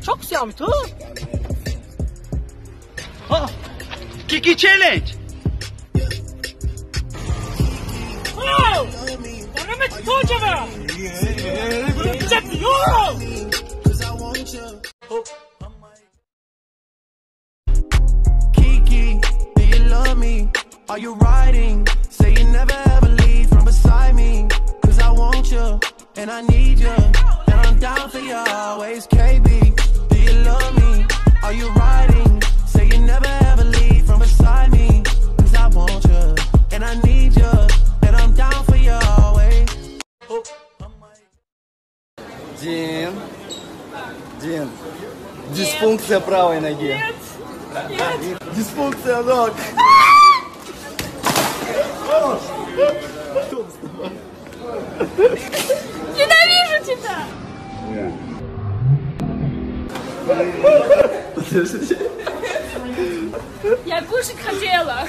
Çok tu. Kiki challenge. Kiki, do you love me? Are you riding? Say you never ever leave from beside me. Cause I want you and I need you. And I'm down for you always, KB. Do you love me? Are you riding? Say you never ever leave from beside me. Cause I want you and I need you. And I'm down for you always. Дин. Дин. Дисфункция правой ноги. Нет. Нет. Дисфункция ног. Ненавижу тебя. Подожди. Я кушать хотела.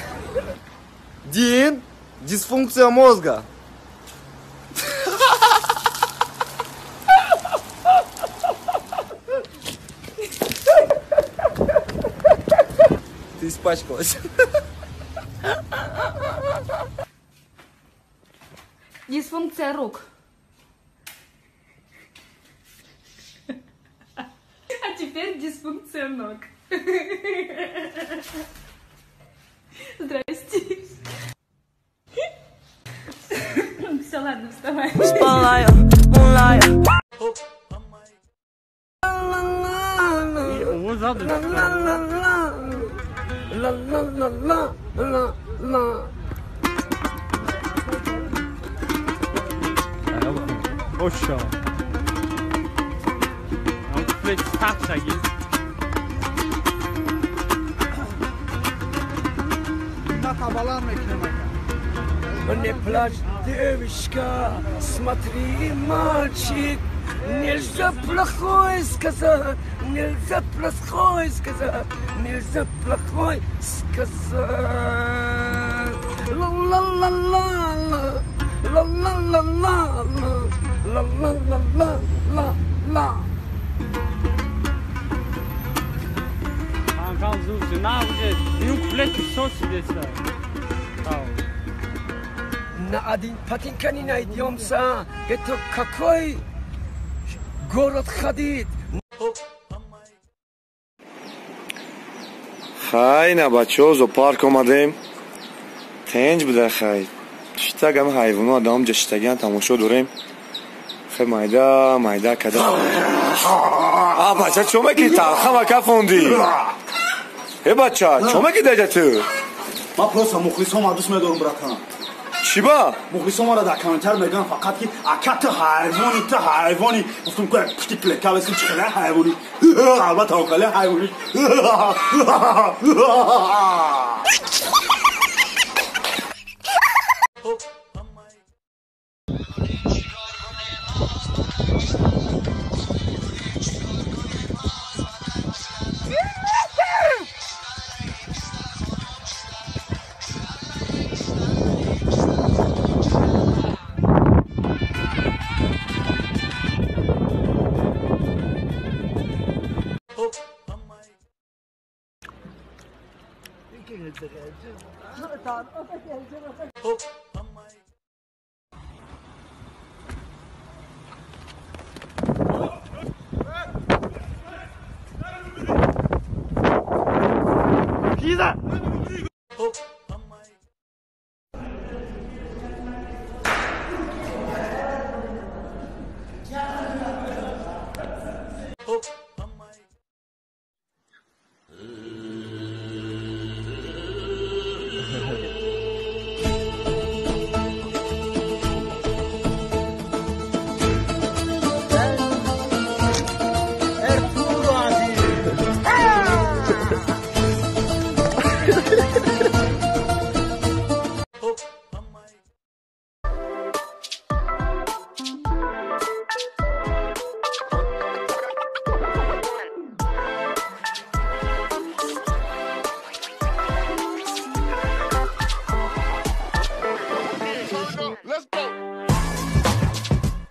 Дин. Дисфункция мозга. Ты испачкалась. Дисфункция рук. А теперь дисфункция ног. Здрасте. Все, ладно, вставай. Не плачь, девочка, смотри, мальчик, нельзя плохой сказать, нельзя плохой сказать, нельзя плохой сказать. Ла-ла-ла-ла-ла, ла-ла-ла-ла-ла, ла-ла-ла-ла-ла-ла. На один патинка не найдемся. Это какой город ходит? Хай, на бачо, зоопарк омадем. Тенҷ буда хай. Читагам ҳайвоно адам ҷаштаган тамошо дорем. Хай майда, майда када. А бача чо мекунӣ? Талхама кафонди. Э бача, чо мекунӣ даҷа ту? Ман просто мухлисома дӯст медорам, братан. Чӣ ба? Мухлисомаро дар комментар мегӯям фақат ки ака ту ҳайвони, ту ҳайвони. Гуфтум ку пушти клетка весим чӣ хеле ҳайвони. Албатта хеле ҳайвони.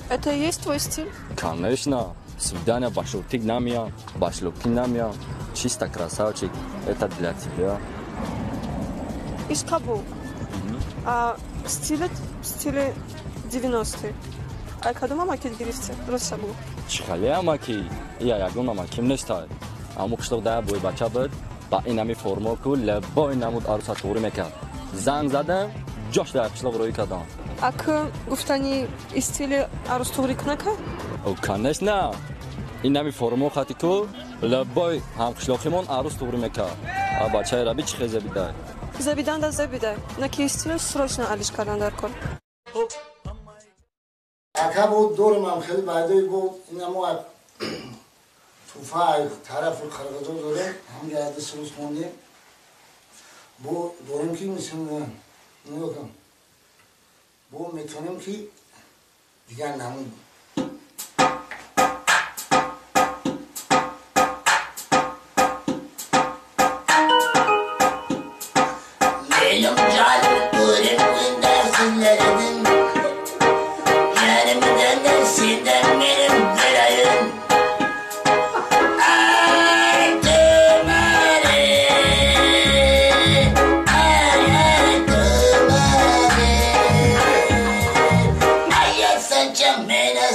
Это и есть твой стиль? Конечно. Свидание башлыки намия, башлыки намия. Чисто красавчик. Это для тебя. Из Кабул. А стилет в стиле 90-е. А кадом амакит гирифти? Рост бу. Чихали амаки? Я ягон амаким нестай. Аму қишлоқ дая бой бача буд, ба ин ҳами формо ку лебои намуд аруса туғрӣ мекард. Занг задам, ҷош дар қишлоқ рӯй кардам. А к гуфтани стили арус туғрӣ кунака? О, конечно. Ин ҳами формо хати ку лебои ҳамқишлоқимон арус туғрӣ мекард. А бачаи раби чӣ хел зебидай? Забидан да забидай. На ки стиль срочно алиш кардан дар кор. Ака буд дорим хеле баъдои буд инамо туфа тарафи қирғизо дорем, ҳамҷа яде суруз хондем. Бо дорем ки нигоҳ бо метавонем ки дигар намуд. Mera